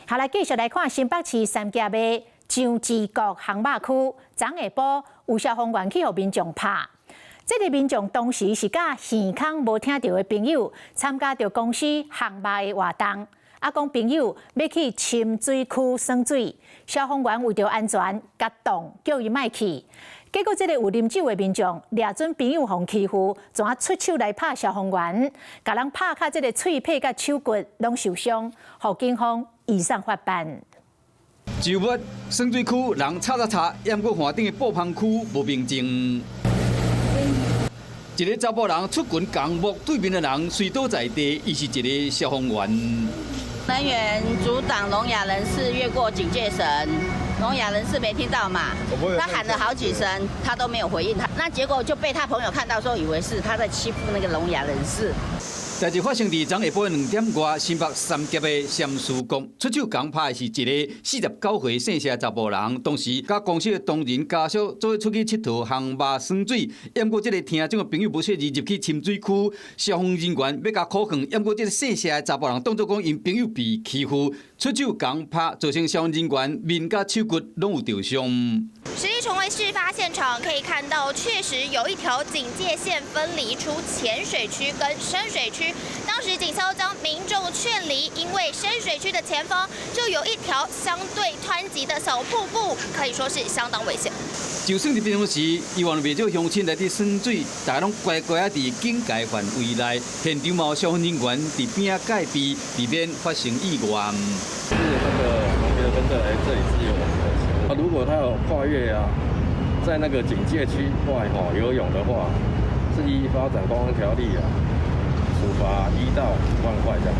好，來繼續來看新北市三峽的樟之谷烘肉區，昨下晡有消防員去予民眾拍。這个民眾當時是佮耳空無聽著的朋友參加著公司烘肉的活動，啊，講朋友欲去深水區耍水，消防員為著安全，共擋叫伊莫去。結果這个有啉酒的民眾掠準朋友予欺負，怎出手來拍消防員，共人拍甲這个喙䫌佮手骨攏受傷，予警方移送法辦。就欲耍水區人吵吵吵，毋過岸頂的布棚區無平靜。一个查埔人出拳共摸對面的人，摔倒在地，伊是一个消防員。人員阻擋聾啞人士越過警戒繩，聾啞人士沒聽到嘛？他喊了好幾聲，他都沒有回應他。那結果就被他朋友看到，說以為是他在欺負那個聾啞人士。代誌發生佇昨下晡2點外，新北三峽的禪寺谷出手共拍的是一个49歲姓謝查埔人，當時佮公司的同仁家屬做伙出去𨑨迌烘肉耍水，毋過這个聽障的朋友無小心入去深水區，消防人員欲共苦勸，毋過這个姓謝的查埔人當作講𪜶朋友被欺負，出手共拍，造成消防人員面佮手骨攏有著傷。實地重回事發現場，可以看到確實有一條警戒線分離出淺水區跟深水區。當時警消將民眾勸離，因為深水區的前方就有一條相對湍急的小瀑布，可以說是相當危險。就算佇平常時，猶原袂少鄉親來佇耍水，大家攏乖乖仔佇警戒範圍內。現場嘛有消防人員佇邊仔戒備，避免發生意外。是那個同學跟著來這裡是有啊，如果他有跨越啊，在那個警戒區外吼游泳的話，是依發展觀光條例啊，處罰1到5萬塊這樣。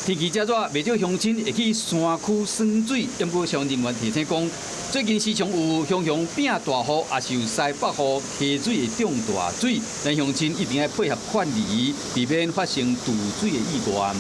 天氣遮熱，袂少鄉親會去山區耍水。毋過消防人員提醒講，最近時常有雄雄變大雨，抑是有西北雨，溪水會漲大水，咱鄉親一定愛配合勸離，避免發生墮水的意外。